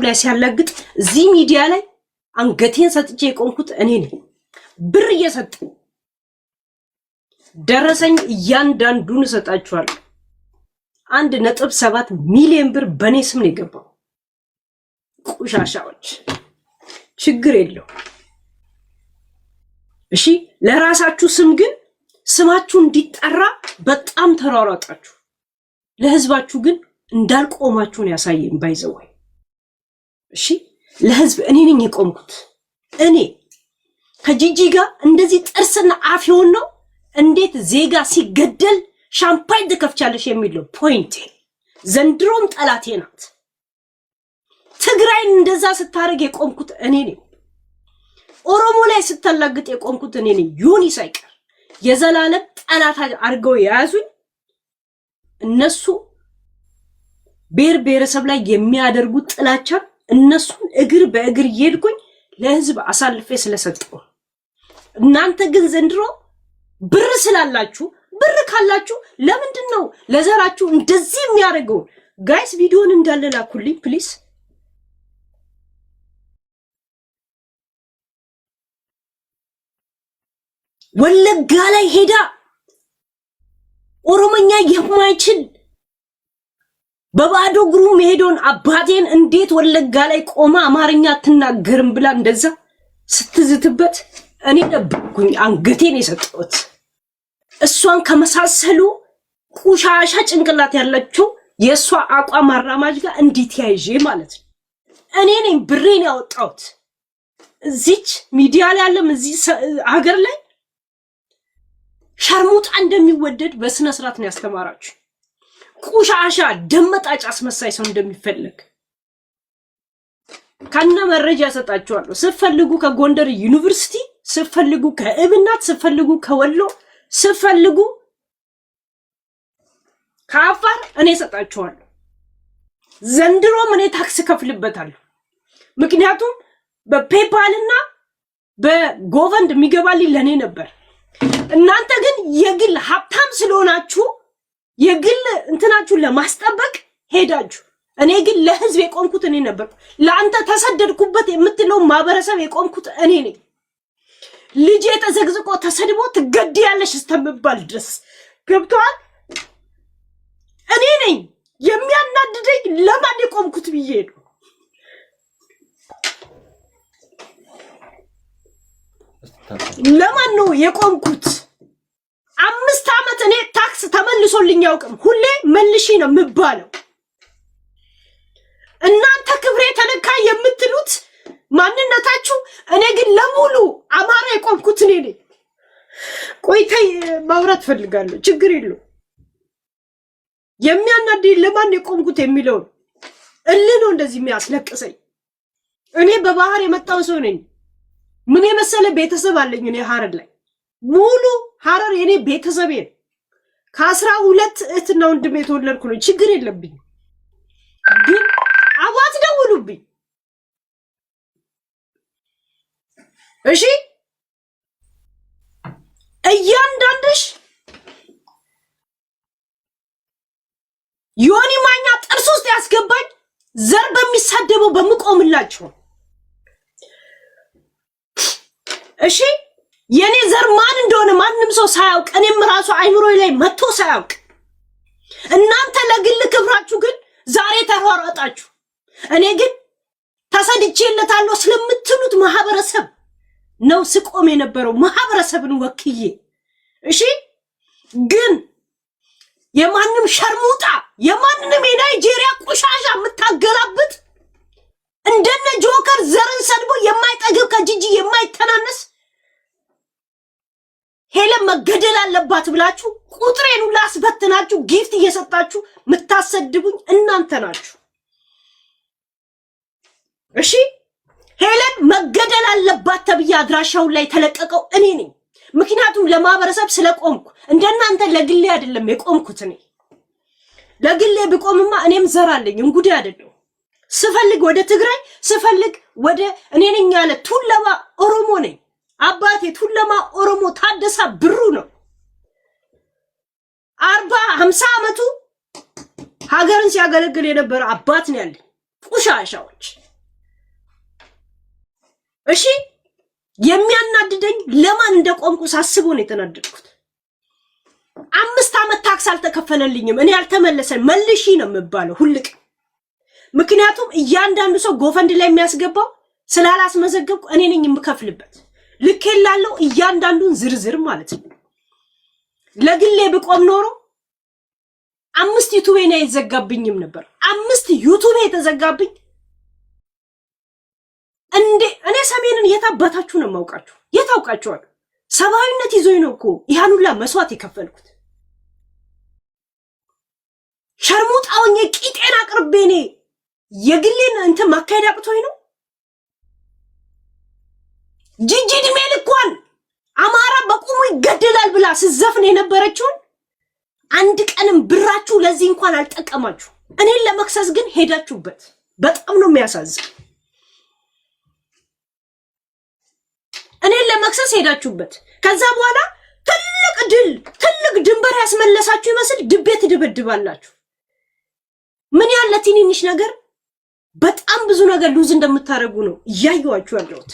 ላይ ሲያላግጥ እዚህ ሚዲያ ላይ አንገቴን ሰጥቼ የቆምኩት እኔ ነኝ። ብር እየሰጠ ደረሰኝ እያንዳንዱን እሰጣችኋለሁ። 1.7 ሚሊዮን ብር በእኔ ስም ነው የገባው። ቆሻሻዎች፣ ችግር የለው። እሺ፣ ለራሳችሁ ስም ግን ስማችሁ እንዲጠራ በጣም ተሯሯጣችሁ፣ ለህዝባችሁ ግን እንዳልቆማችሁን ያሳየኝ by the way። እሺ፣ ለህዝብ እኔ ነኝ የቆምኩት። እኔ ከጂጂ ጋር እንደዚህ ጥርስና አፍ የሆን ነው። እንዴት ዜጋ ሲገደል ሻምፓኝ ትከፍቻለሽ የሚል ነው point ኤ። ዘንድሮም ጠላቴ ናት። ትግራይን እንደዛ ስታደርግ የቆምኩት እኔ ነኝ። ኦሮሞ ላይ ስታላግጥ የቆምኩት እኔ ነኝ። ዮኒ ሳይቀር የዘላለም ጠላት አድርገው የያዙኝ እነሱ ብሔር ብሔረሰብ ላይ የሚያደርጉት ጥላቻ እነሱን እግር በእግር እየሄድኩኝ ለህዝብ አሳልፌ ስለሰጠው። እናንተ ግን ዘንድሮ ብር ስላላችሁ፣ ብር ካላችሁ ለምንድን ነው ለዘራችሁ እንደዚህ የሚያደርገውን? Guys፣ ቪዲዮን እንዳለ ላኩልኝ please። ወለጋ ላይ ሄዳ ኦሮሞኛ የማይችል በባዶ እግሩ መሄዶን አባቴን እንዴት ወለጋ ላይ ቆማ አማርኛ አትናገርም ብላ እንደዛ ስትዝትበት እኔ ነበርኩኝ አንገቴን የሰጠሁት። እሷን ከመሳሰሉ ቁሻሻ ጭንቅላት ያላቸው የእሷ አቋም አራማጅ ጋር እንዲት ያይዤ ማለት ነው። እኔ ነኝ ብሬን ያወጣሁት። እዚች ሚዲያ ላይ ያለም እዚህ ሀገር ላይ ሸርሙጣ እንደሚወደድ በስነ ስርዓት ነው ያስተማራችሁ። ቁሻሻ ደመጣጭ አስመሳይ ሰው እንደሚፈለግ ከነ መረጃ ያሰጣችኋለሁ። ስፈልጉ ከጎንደር ዩኒቨርሲቲ፣ ስፈልጉ ከእብናት፣ ስፈልጉ ከወሎ፣ ስፈልጉ ከአፋር እኔ እሰጣችኋለሁ። ዘንድሮም እኔ tax ከፍልበታለሁ። ምክንያቱም በ PayPal ና በ GoFund የሚገባልኝ ለእኔ ነበር። እናንተ ግን የግል ሀብታም ስለሆናችሁ የግል እንትናችሁን ለማስጠበቅ ሄዳችሁ፣ እኔ ግን ለህዝብ የቆምኩት እኔ ነበርኩ። ለአንተ ተሰደድኩበት የምትለው ማህበረሰብ የቆምኩት እኔ ነኝ። ልጄ ተዘግዝቆ ተሰድቦ ትገድያለሽ እስከምባል ድረስ ገብተዋል። እኔ ነኝ የሚያናድደኝ ለማን የቆምኩት ብዬ ነው። ለማን ነው የቆምኩት? 5 ዓመት እኔ tax ተመልሶልኝ አያውቅም። ሁሌ መልሺ ነው የምባለው። እናንተ ክብሬ ተነካ የምትሉት ማንነታችሁ፣ እኔ ግን ለሙሉ አማራ የቆምኩት እኔ ነኝ። ቆይተይ ማውራት ፈልጋለሁ። ችግር የለው። የሚያናድኝ ለማን የቆምኩት የሚለውን እልህ ነው እንደዚህ የሚያስለቅሰኝ። እኔ በባህር የመጣው ሰው ነኝ። ምን የመሰለ ቤተሰብ አለኝ። እኔ ሀረር ላይ ሙሉ ሀረር የኔ ቤተሰቤ ነው። ከ12 እህትና ወንድም የተወለድኩ ነው። ችግር የለብኝም። ግን አቧት ደውሉብኝ። እሺ፣ እያንዳንድሽ ዮኒ ማኛ ጥርስ ውስጥ ያስገባኝ ዘር በሚሳደበው በምቆምላቸው። እሺ፣ የኔ ዘር ማን እንደሆነ ማንም ሰው ሳያውቅ፣ እኔም ራሱ አይምሮ ላይ መጥቶ ሳያውቅ፣ እናንተ ለግል ክብራችሁ ግን ዛሬ ተሯሯጣችሁ። እኔ ግን ተሰድቼለታለሁ ስለምትሉት ማህበረሰብ ነው ስቆም የነበረው ማህበረሰብን ወክዬ። እሺ፣ ግን የማንም ሸርሙጣ የማንንም የናይጄሪያ ቆሻሻ የምታገላብጥ እንደነ ጆከር ዘርን ሰድቦ የማይጠግብ ከጂጂ የማይተናነስ ሄለን መገደል አለባት ብላችሁ ቁጥሬን ሁላ አስበትናችሁ gift እየሰጣችሁ የምታሰድቡኝ እናንተ ናችሁ። እሺ፣ ሄለን መገደል አለባት ተብዬ አድራሻውን ላይ የተለቀቀው እኔ ነኝ። ምክንያቱም ለማህበረሰብ ስለቆምኩ እንደናንተ ለግሌ አይደለም የቆምኩት። እኔ ለግሌ ብቆምማ እኔም ዘር አለኝ፣ እንጉዳይ አይደለሁ። ስፈልግ ወደ ትግራይ፣ ስፈልግ ወደ እኔ ነኝ ያለ ቱለማ ኦሮሞ ነኝ። አባቴ ቱለማ ኦሮሞ ታደሳ ብሩ ነው። 40 50 ዓመቱ ሀገርን ሲያገለግል የነበረ አባት ነው ያለኝ። ቁሻሻዎች። እሺ፣ የሚያናድደኝ ለማን እንደቆምኩ ሳስበው ነው የተናደድኩት። 5 ዓመት tax አልተከፈለልኝም። እኔ አልተመለሰን መልሺ ነው የምባለው ሁልቅ። ምክንያቱም እያንዳንዱ ሰው GoFund ላይ የሚያስገባው ስላላስመዘገብኩ እኔ ነኝ የምከፍልበት። ልኬላለሁ እያንዳንዱን ዝርዝር ማለት ነው። ለግሌ ብቆም ኖሮ አምስት YouTube ኤን አይዘጋብኝም ነበር። አምስት YouTube ኤ የተዘጋብኝ እንዴ! እኔ ሰሜንን የት አባታችሁ ነው የማውቃችሁ? የት አውቃችኋል? ሰብአዊነት ይዞኝ ነው እኮ ያን ሁላ መስዋዕት የከፈልኩት። ሸርሙጣውኝ ቂጤን አቅርቤ እኔ የግሌን እንትን ማካሄድ አቅቶኝ ነው። ጂጂ እድሜ ልኳን አማራ በቁሙ ይገደላል ብላ ስዘፍን የነበረችውን አንድ ቀንም ብራችሁ ለዚህ እንኳን አልጠቀማችሁ። እኔን ለመክሰስ ግን ሄዳችሁበት። በጣም ነው የሚያሳዝን። እኔን ለመክሰስ ሄዳችሁበት። ከዛ በኋላ ትልቅ ድል ትልቅ ድንበር ያስመለሳችሁ ይመስል ድቤ ትደበድባላችሁ። ምን ያለ ትንንሽ ነገር በጣም ብዙ ነገር lose እንደምታደርጉ ነው እያየኋችሁ ያለሁት።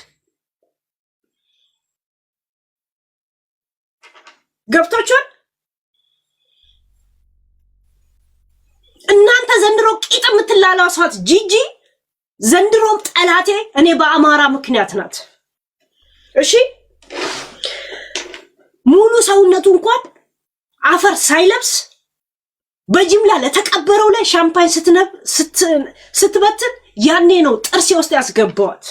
ገብቶቻል። እናንተ ዘንድሮ ቂጥ የምትላላሷት ጂጂ ዘንድሮም ጠላቴ እኔ በአማራ ምክንያት ናት። እሺ፣ ሙሉ ሰውነቱ እንኳን አፈር ሳይለብስ በጅምላ ለተቀበረው ላይ ሻምፓኝ ስትበትን ያኔ ነው ጥርሴ ውስጥ ያስገባዋት።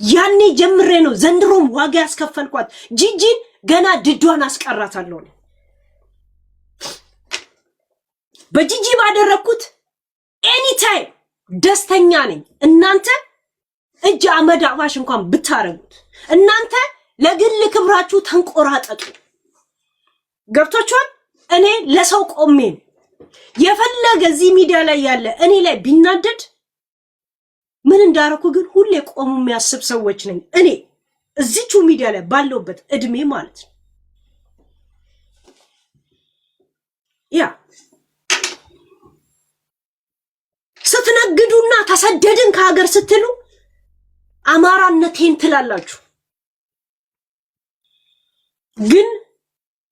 ያኔ ጀምሬ ነው ዘንድሮም ዋጋ ያስከፈልኳት። ጂጂን ገና ድዷን አስቀራታለሁ። በጂጂ ባደረግኩት anytime ደስተኛ ነኝ። እናንተ እጅ አመድ አባሽ እንኳን ብታረጉት እናንተ ለግል ክብራችሁ ተንቆራጠጡ። ገብቶችኋል? እኔ ለሰው ቆሜ የፈለገ እዚህ ሚዲያ ላይ ያለ እኔ ላይ ቢናደድ ምን እንዳረኩ ግን ሁሌ ቆሙ የሚያስብ ሰዎች ነኝ። እኔ እዚቹ ሚዲያ ላይ ባለውበት እድሜ ማለት ነው። ያ ስትነግዱና ተሰደድን ከሀገር ስትሉ አማራነቴን ትላላችሁ፣ ግን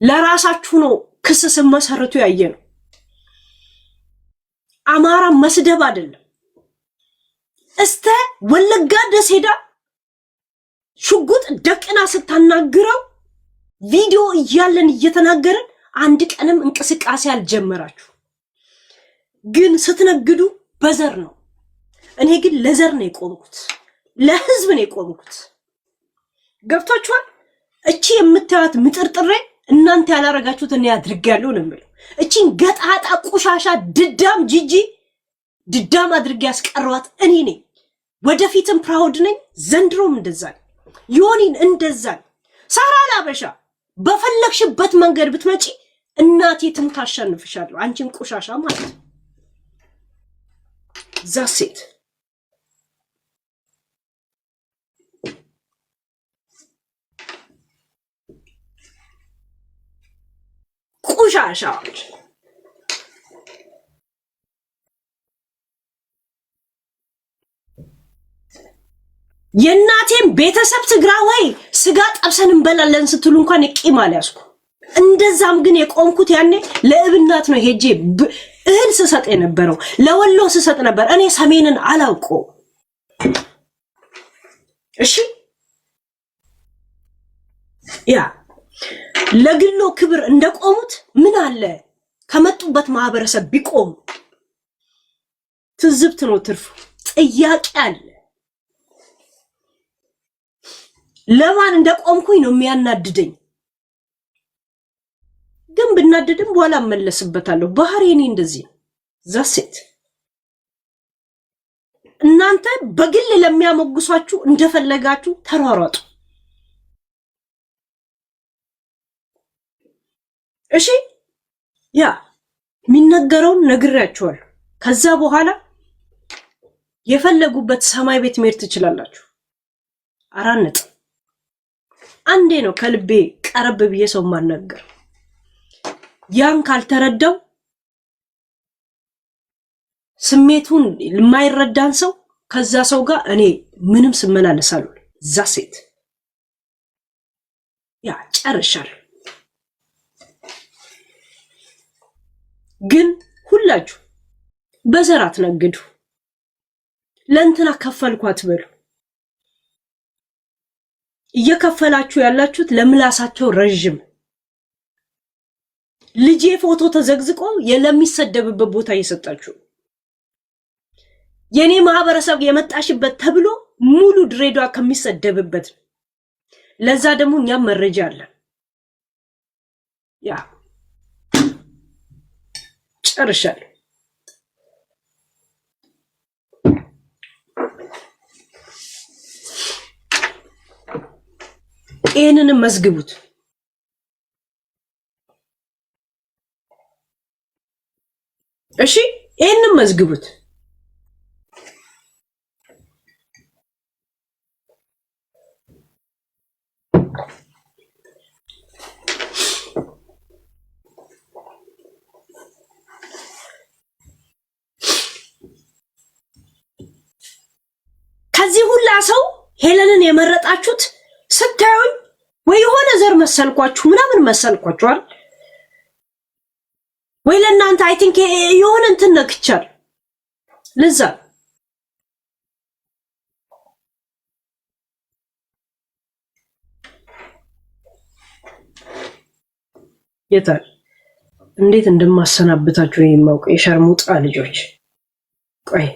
ለራሳችሁ ነው ክስ ስትመሰርቱ ያየ ነው። አማራ መስደብ አይደለም። እስተ ወለጋ ድረስ ሄዳ ሽጉጥ ደቅና ስታናግረው ቪዲዮ እያለን እየተናገርን አንድ ቀንም እንቅስቃሴ አልጀመራችሁ። ግን ስትነግዱ በዘር ነው። እኔ ግን ለዘር ነው የቆምኩት፣ ለህዝብ ነው የቆምኩት። ገብቷችኋል? እቺ የምታዩት ምጥርጥሬ እናንተ ያላረጋችሁት እኔ አድርጌያለሁ ነው የምለው። እቺን ገጣጣ ቆሻሻ ድዳም ጂጂ ድዳም አድርጌ ያስቀረዋት እኔ ነኝ። ወደፊትም proud ነኝ። ዘንድሮም እንደዛ ነኝ። ዮኒን እንደዛ ነኝ። ሳራ ላበሻ በፈለግሽበት መንገድ ብትመጪ እናቴ ትሙት አሸንፍሻለሁ። አንቺን ቆሻሻ ማለት ነው። That's it ቆሻሻዎች። የእናቴን ቤተሰብ ትግራዋይ ስጋ ጠብሰን እንበላለን ስትሉ እንኳን ቂም አልያዝኩ። እንደዛም ግን የቆምኩት ያኔ ለእብናት ነው። ሄጄ እህል ስሰጥ የነበረው ለወሎ ስሰጥ ነበር። እኔ ሰሜንን አላውቀው። እሺ፣ ያ ለግሎ ክብር እንደቆሙት ምን አለ ከመጡበት ማህበረሰብ ቢቆሙ። ትዝብት ነው ትርፉ። ጥያቄ አለ። ለማን እንደቆምኩኝ ነው የሚያናድደኝ። ግን ብናደድም በኋላ እመለስበታለሁ። ባህሪ እኔ እንደዚህ ነው። That's it። እናንተ በግል ለሚያሞግሷችሁ እንደፈለጋችሁ ተሯሯጡ። እሺ፣ ያ የሚነገረውን ነግሬያችኋለሁ። ከዛ በኋላ የፈለጉበት ሰማይ ቤት መሄድ ትችላላችሁ። 4 ነጥብ። አንዴ ነው ከልቤ ቀረብ ብዬ ሰው ማናገር። ያን ካልተረዳው ስሜቱን የማይረዳን ሰው ከዛ ሰው ጋር እኔ ምንም ስመላለስ አልውል። That's it. Yeah, ጨርሻለሁ። ግን ሁላችሁ በዘር አትነግዱ። ለእንትና ከፈልኩ አትበሉ። እየከፈላችሁ ያላችሁት ለምላሳቸው ረዥም ልጄ ፎቶ ተዘግዝቆ ለሚሰደብበት ቦታ እየሰጣችሁ፣ የኔ ማህበረሰብ የመጣሽበት ተብሎ ሙሉ ድሬዳዋ ከሚሰደብበት፣ ለዛ ደግሞ እኛም መረጃ አለን። Yeah, ጨርሻለሁ። ይህንንም መዝግቡት። እሺ፣ ይህንን መዝግቡት። ከዚህ ሁላ ሰው ሄለንን የመረጣችሁት ስታዩኝ ወይ የሆነ ዘር መሰልኳችሁ ምናምን መሰልኳችኋል ወይ ለእናንተ I think የሆነ እንትን ነክቻል። ለዛ የታል እንዴት እንደማሰናብታችሁ የማውቀው የሸርሙጣ ልጆች። ቆይ።